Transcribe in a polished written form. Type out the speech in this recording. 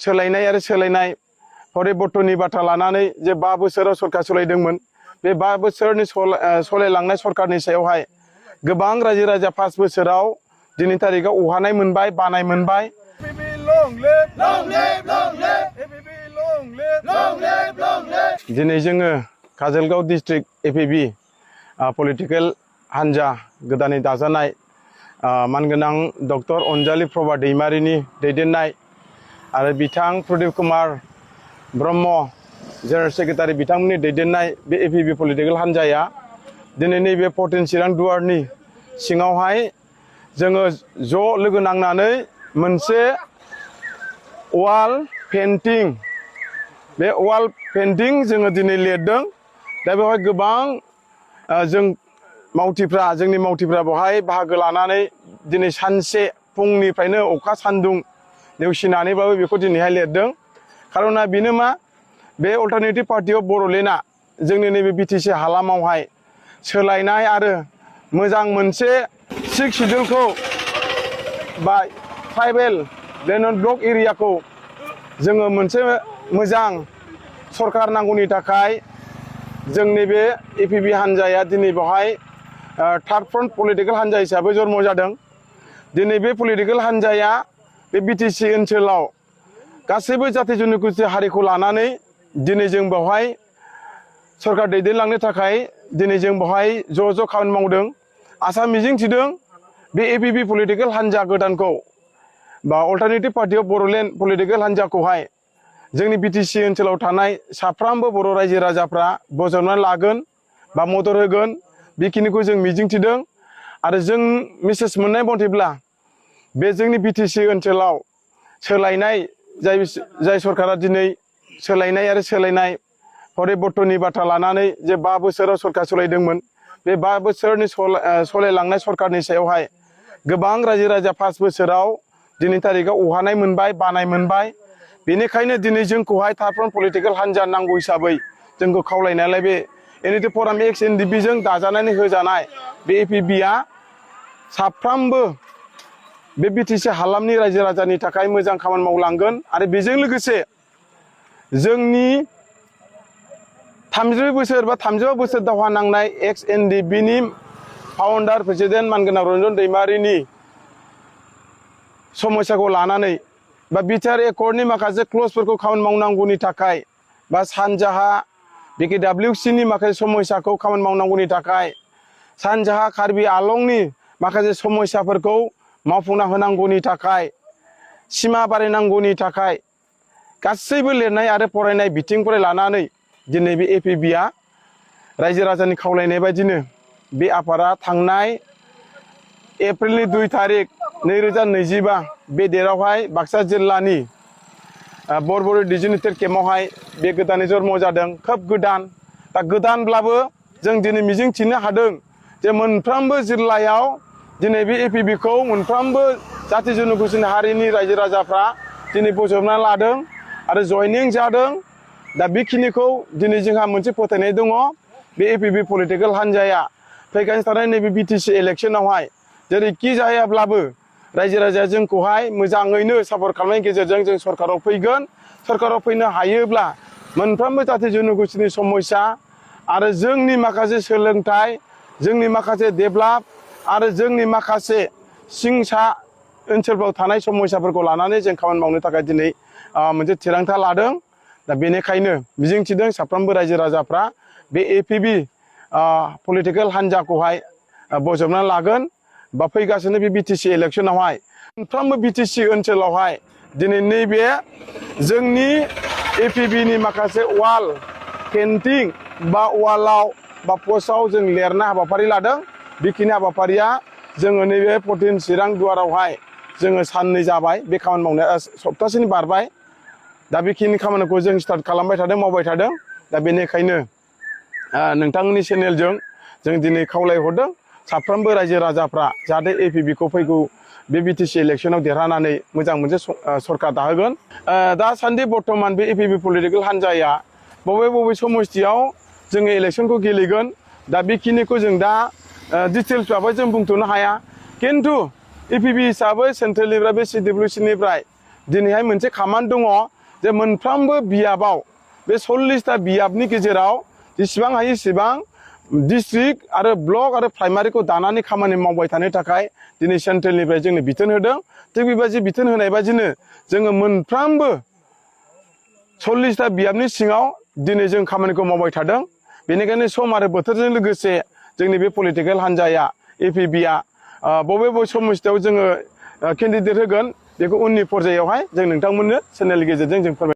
सोलायनाय आरो सोलायनाय परिबर्तननि बाथ्रा लानानै जे 5 बोसोराव सरकार सोलायदोंमोन बे 5 बोसोरनि सोलायलांनाय सरकारनि सायावहाय गोबां रायजो राजा 5 बोसोराव दिनै तारिखाव अहानाय मोनबाय बानाय मोनबाय। दिनै जोङो काजलगाव डिस्ट्रिक्ट एपिबि पलिटिकेल हान्जा गोदानै दाजानाय मानगोनां डक्टर अनजालि प्रभा दैमारिनि दैदेननाय आरो बिथां प्रदीप कुमार ब्रह्म जेनेरेल सेक्रेटारि बिथांमोननि दैदेननाय बे एपिबि पलिटिकेल हान्जाया दिनै नैबे 14 चिरां दुवारनि सिङावहाय जोङो ज' लोगो नांनानै मोनसे वाल पेन्टिं बे वाल पेन्टिं जोङो दिनै लिरदों। दा बेवहाय गोबां जों जोंनि मावथिफ्रा बेवहाय बाहागो लानानै दिनै सानसे फुंनिफ्रायनो अखा सान्दुं नेवसिनानैबाबो बेखौ दिनैहाय लिरदों। खारना बेनो मा बे अल्टारनेटिभ पार्टि अफ बड'लेण्डआ जोंनि नैबे बिटिसि हालामावहाय सोलायनाय आरो मोजां मोनसे 6 सिडुलखौ बा ट्राइबेल लेन्ड ब्लक एरियाखौ जोङो मोनसे मोजां सरकार नांगौनि थाखाय जोंनि बे एपिबि हान्जाया दिनै बेवहाय थार्ड फ्रन्ट पलिटिकेल हान्जा हिसाबै जन्म जादों। दिनै बे पलिटिकेल हान्जाया बे बिटिसि ओनसोलाव गासैबो जाति जनजाति हारिखौ लानानै दिनै जों बेवहाय सरकार दैदेनलांनो थाखाय दिनै जों बेवहाय ज' खामानि मावदों। आसा मिजिंथिदों बे एपिबि पलिटिकेल हान्जा गोदानखौ बा alternative party of Bodoland political हान्जाखौहाय जोंनि बिटिसि ओनसोलाव थानाय साफ्रोमबो बर' रायजो राजाफ्रा बजबनानै लागोन बा मदद होगोन बेखिनिखौ जों मिजिंथिदों। आरो जों मेसेज मोननाय मथेब्ला बे जोंनि बिटिसि ओनसोलाव सोलायनाय जाय सरकारा दिनै सोलायनाय आरो सोलायनाय परिबर्तननि बाथ्रा लानानै जे 5 बोसोराव सरकार सोलायदोंमोन बे 5 बोसोरनि सोलायलांनाय सरकारनि सायावहाय गोबां रायजो राजा 5 बोसोराव दिनै तारिखाव अहानाय मोनबाय बानाय मोनबाय। बेनिखायनो दिनै जोंखौहाय थार्ड फ्रन्ट पलिटिकेल हान्जा नांगौ हिसाबै जोंखौ खावलायनायालाय बे इउनिटि फराम एक्स एनडिपिजों दाजानानै होजानाय बे एपिबिआ साफ्रोमबो बे बिटिसि हालामनि रायजो राजानि थाखाय मोजां खामानि मावलांगोन। आरो बेजों लोगोसे जोंनि 30 बोसोर बा 35 बोसोर दावहा नांनाय एक्स एनडिपिनि फाउन्डार प्रेसिडेन्ट मानगोनां रन्जन दैमारिनि समस्याखौ लानानै बा बिटिआर एकर्डनि माखासे क्लजफोरखौ खामानि मावनांगौनि थाखाय बा सानजाहा बिकेडब्लिउसिनि माखासे समस्याखौ खामानि मावनांगौनि थाखाय सानजाहा कार्बि आलंनि माखासे समस्याफोरखौ मावफुंना होनांगौनि थाखाय सिमा बारायनांगौनि थाखाय गासैबो लिरनाय आरो फरायनाय बिथिंफोर लानानै दिनै बे एपिबिआ रायजो राजानि खावलायनाय बायदिनो बे आफादा थांनाय एप्रिलनि 2 तारिख 2025 बे डेटआवहाय बाक्सा जिल्लानि बरबरि डिजिटेल केम्पआवहाय बे गोदानै जन्म जादों। खोब गोदान दा गोदानब्लाबो जों दिनै मिजिंथिनो हादों जे मोनफ्रोमबो जिल्लायाव दिनै बे एपिबिखौ मोनफ्रोमबो जाति जनजाति हारिनि रायजो राजाफ्रा दिनै बजबना लादों आरो जयनिं जादों। दा बेखिनिखौ दिनै जोंहा मोनसे फोथायनाय दङ बे एपिबि पलिटिकेल हान्जाया फैगासिनो थानाय नैबे बिटिसि इलेक्सनावहाय जेरैखि जायाब्लाबो रायजो राजाया जोंखौहाय मोजाङैनो सापर्ट खालामनायनि गेजेरजों जों सरकाराव फैगोन। सरकाराव फैनो हायोब्ला मोनफ्रोमबो जाति जनजातिनि समस्या आरो जोंनि माखासे सोलोंथाइ जोंनि माखासे डेभेलप आरो जोंनि माखासे सिंसा ओनसोलफ्राव थानाय समस्याफोरखौ लानानै जों खामानि मावनो थाखाय दिनै मोनसे थिरांथा लादों। दा बेनिखायनो मिजिंथिदों साफ्रोमबो रायजो राजाफ्रा बे एपिबि पलिटिकेल हान्जाखौहाय बजबनानै लागोन बा फैगासिनो बे बिटिसि इलेक्सनावहाय मोनफ्रोमबो बिटिसि ओनसोलावहाय दिनै नैबे जोंनि एपिबिनि माखासे वाल पेन्टिं बा वालाव बा पस्टआव जों लिरनाय हाबाफारि लादों। बेखिनि हाबाफारिया जोङो नैबे 14 चिरां दुवारावहाय जोङो साननै जाबाय बे खामानि मावनाया सप्तासेनि बारबाय। दा बेखिनि खामानिखौ जों स्टार्ट खालामबाय थादों मावबाय थादों। दा बेनिखायनो नोंथांनि चेनेलजों जों दिनै खावलायहरदों साफ्रोमबो रायजो राजाफ्रा जाहाथे एपिबिखौ फैगौ बे बिटिसि इलेक्सनाव देरहानानै मोजां मोनसे सरकार दाहोगोन। दासान्दि बर्थमान बे एपिबि पलिटिकेल हान्जाया बबे समस्थियाव जोङो इलेक्सनखौ गेलेगोन दा बेखिनिखौ जों दा डिटेल्सबाबो जों बुंथ'नो हाया। खिन्थु एपिबि हिसाबै सेन्ट्रेलनिफ्राय बे CWCनिफ्राय दिनैहाय मोनसे खामानि दङ जे मोनफ्रोमबो बियाबाव बे 40टा बियाबनि गेजेराव जेसेबां हायो एसेबां डिस्ट्रिक्ट आरो ब्लक आरो प्राइमारिखौ दानानै खामानि मावबाय थानो थाखाय दिनै सेन्ट्रेलनिफ्राय जोंनो बिथोन होदों। थिग बेबायदि बिथोन होनाय बायदिनो जोङो मोनफ्रोमबो 40टा बियाबनि सिङाव दिनै जों खामानिखौ मावबाय थादों। बेनिखायनो सम आरो बोथोरजों लोगोसे जोंनि बे पलिटिकेल हान्जाया एपिबिआ बबे समस्थियाव जोङो केन्डिडेट होगोन बेखौ उननि पर्यायावहाय जों नोंथांमोननो चेनेलनि गेजेरजों जों फोरमाय